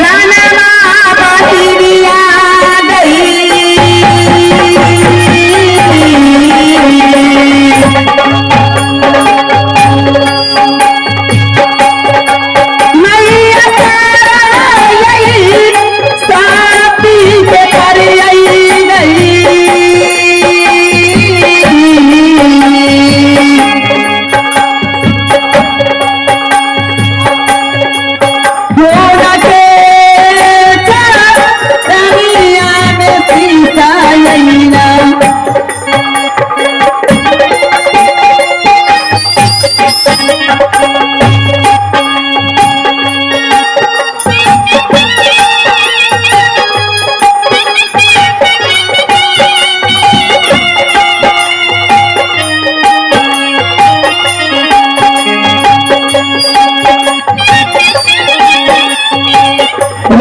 रानमा बहिरिया गई। मैया ताराई सापी के कर आई गई। होना के चरनिया में सीता अइना।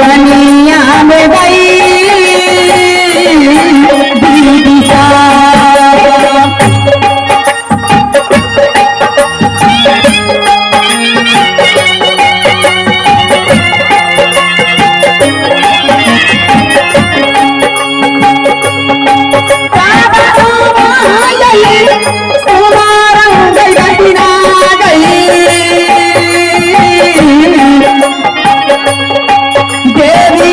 रनिया में गई दीदी साहब। देवी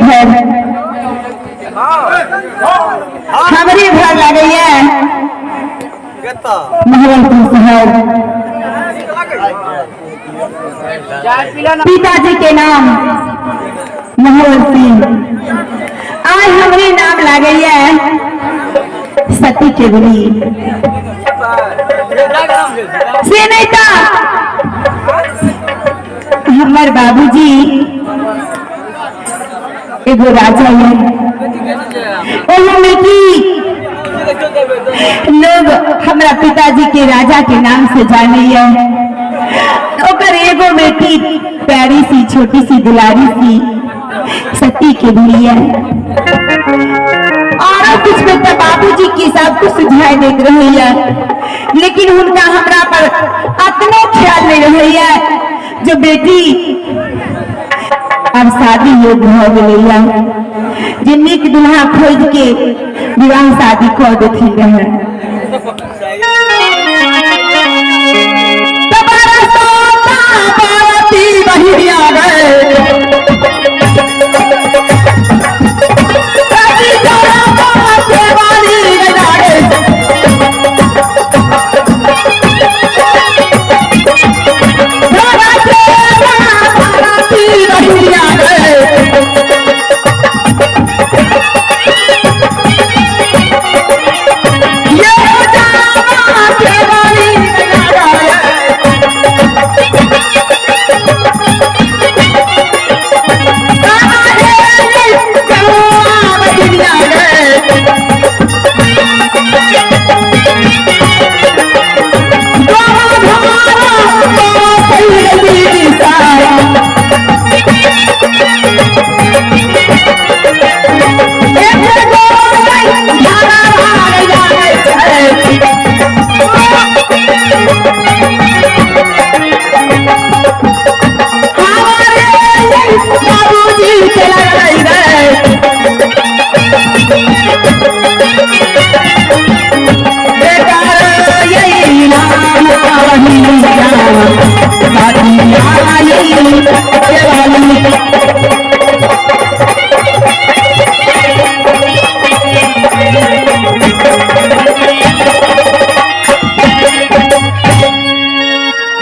घर हमरे घर लगैया महरमपुर शहर। पिताजी के नाम महरम सिंह, आज हमरे नाम लगैया सती केवली। से नहीं था हमार बाबूजी एगो राजा है, ओहमे की लोग हमरा पिताजी के राजा के नाम से जाने है। ओकर एगो बेटी प्यारी सी छोटी सी दुलारी सी सती के भी है। और कुछ बेटा बाबूजी के सब कुछ सुझाई देते रहे है, लेकिन उनका हमरा पर अपनो ख्याल नहीं रहे है। जो बेटी अब शादी योग्य हो गई है, जे नीक दुल्हा खोज के विवाह शादी कर देती रहे।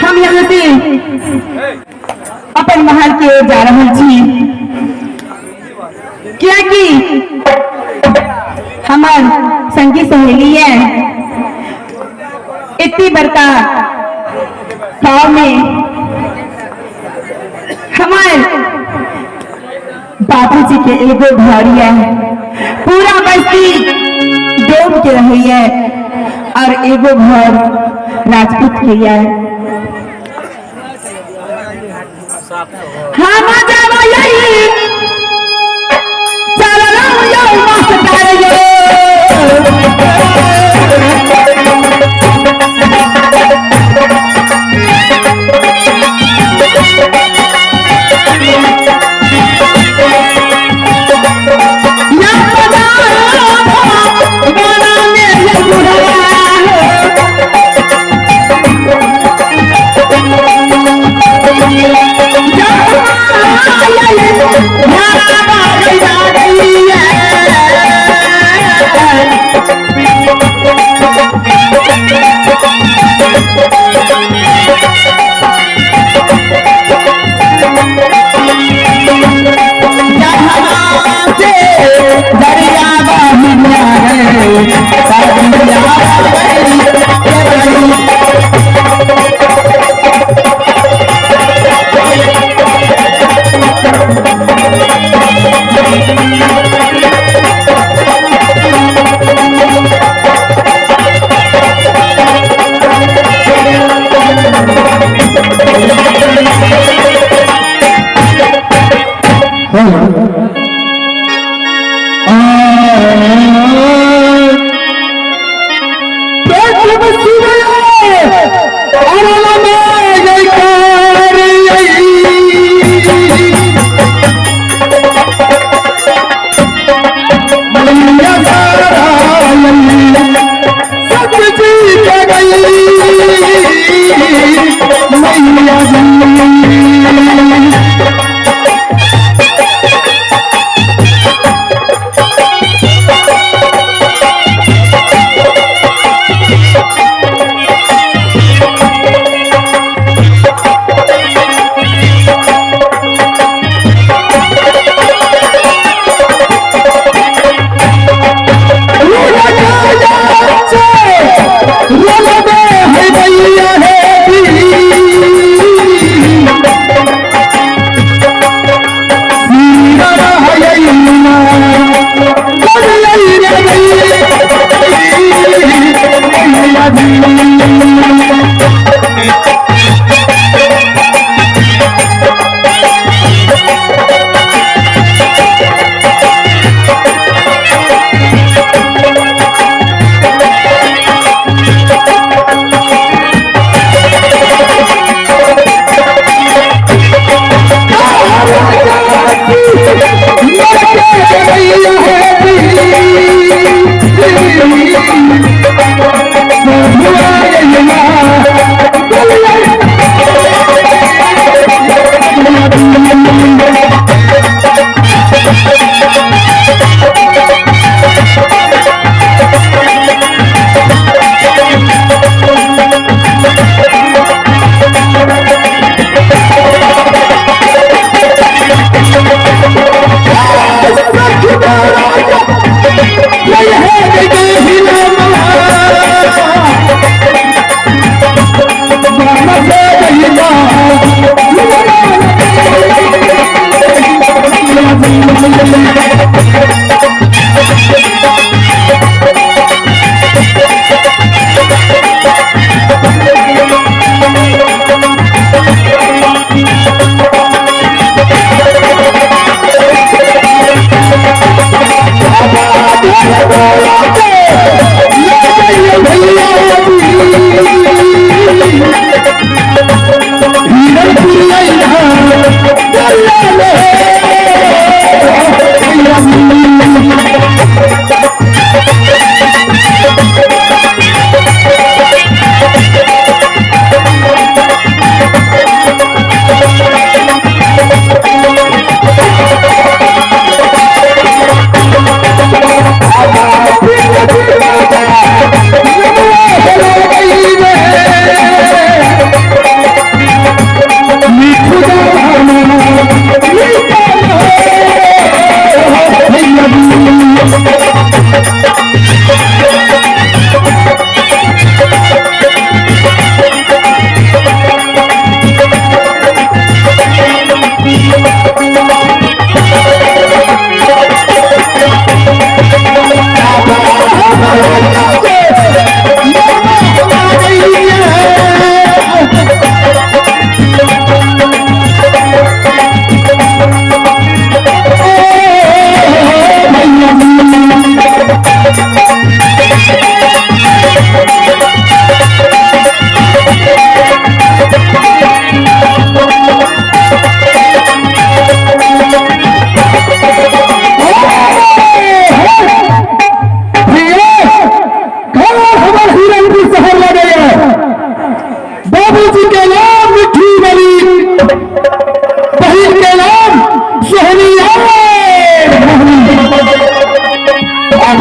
हम यहाँ से अपन महल की ओर जा रहे छी, क्योंकि हमार संगी सहेली है इतनी बड़का गाँव में हमार बाबूजी के एगो घर है, पूरा बस्ती डोम के रही है और एगो घर राजपूत के है। हम जाबो यही चलो यो मास्टर यो।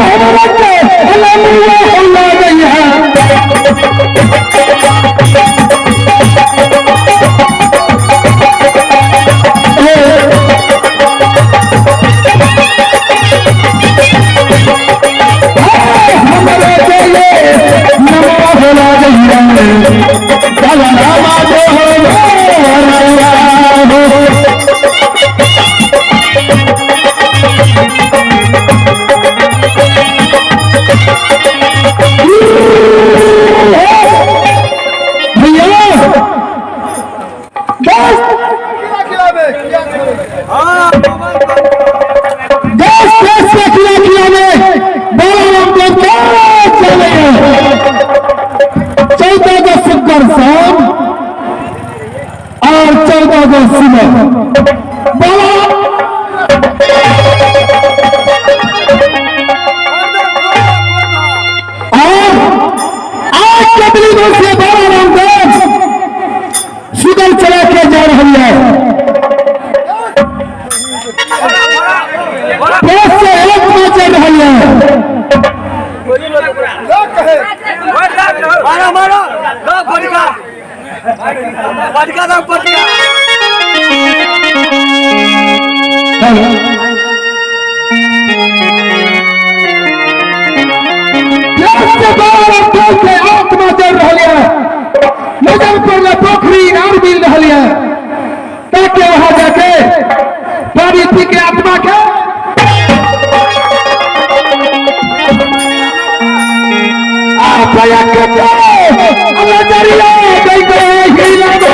हमरा के नमो होला गई है। हमरा के नमो होला गई है। बाला रामा दो हो हो। भैया दस दस दस से खिला खिलाने बाला रामदेव क्या चले। 14 अगस्त शुक्र शाम और 14 अगस्त सुबह बाला और आज कबली से बाला रामदेव सुगर चला के जा रही है। 5 से 1 में चल रही है। मारो मारो दो पटका पटका दो पटका। से बाला रामदेव के आत्मा चल रही है। मुजफ्फरपुर में पोखरी इनार मिल रही है ताकि वहां जाके पानी पी के आत्मा के आप के अल्लाह गई गई ही लगो।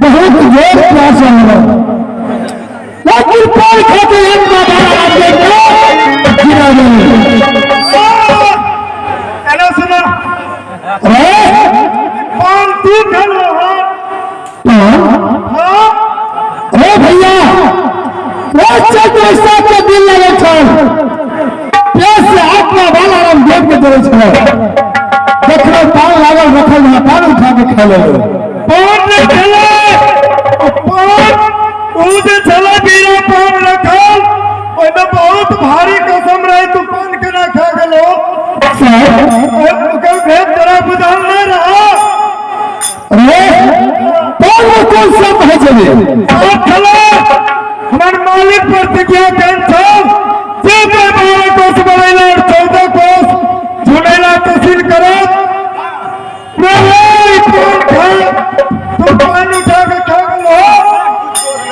बहुत जोर प्यास है, लेकिन पैर खाते एक बाबा गिरा गए। हेलो सुनो। अरे पान तू खेलो। हाँ हाँ। अरे भैया के दिल लगे छल प्यास से आत्मा बाला रामदेव के जोड़े छल। देखलो पान लागल रखल है, पान उठा के खा ले। पान नहीं खेले पान ऊ जे छले बीरा पान रखल ओइमे बहुत भारी कसम रहे, तू पान केना खा गेलो? सर ओकर भेद तोरा बुझल नहीं रहा। प्रतिज्ञा केन छल जे कोई 12 कोस बनेला और 14 कोस झुमेला तहसील करत प्रभु पान खा तू पान उठा के खा गेलो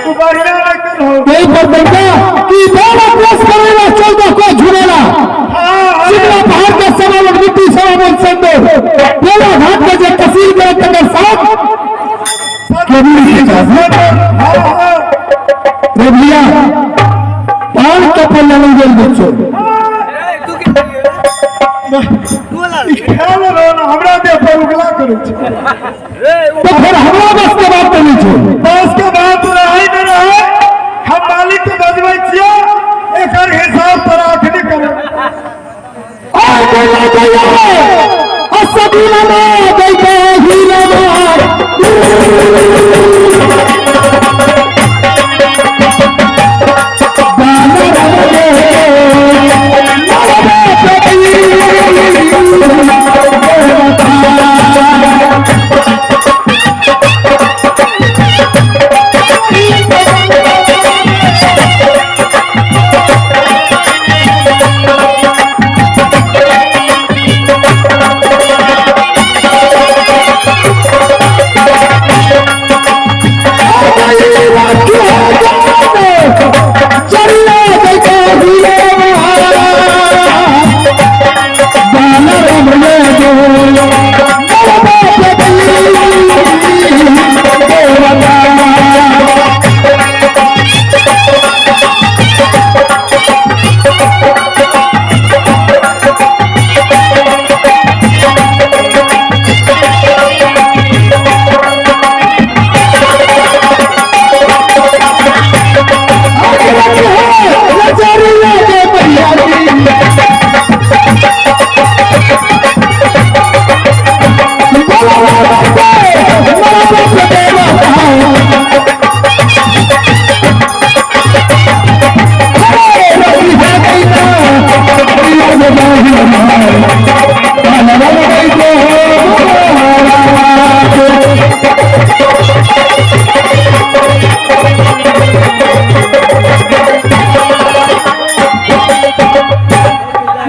तू बढ़िया नहीं केलहो। यही पर बंदा कि 12 कोस बनेला 14 कोस झुमेला हाँ शिमला पहाड़ के सवा मन मिट्टी सवा मन संदो बेला घाट के जे तहसील करत तकर साथ कबीर के साथ। हाँ हाँ रे भैया पान कपल नहीं गेल बच्चों खेल रहो ना हमरा देह पर उगला करै छै। तो फिर हमरा बस के बात नहीं छो। बस के बात रहै न रहै हम मालिक के बजबै छियै एकर हिसाब तोरा अखनी करै। और बोला गया असबीना मा दैता हीना मा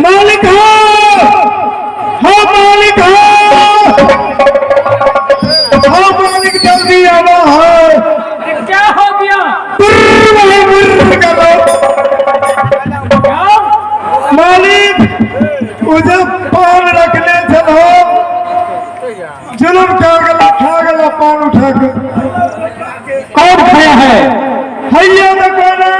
मालिक हो हो मालिक हो हो मालिक जल्दी आवा हो। क्या हो गया? बुर्र करो मालिक उजे पान रखने छल हो जुलम खा गला खा गला पान उठा के। कौन खाया है? हैया देखो ना।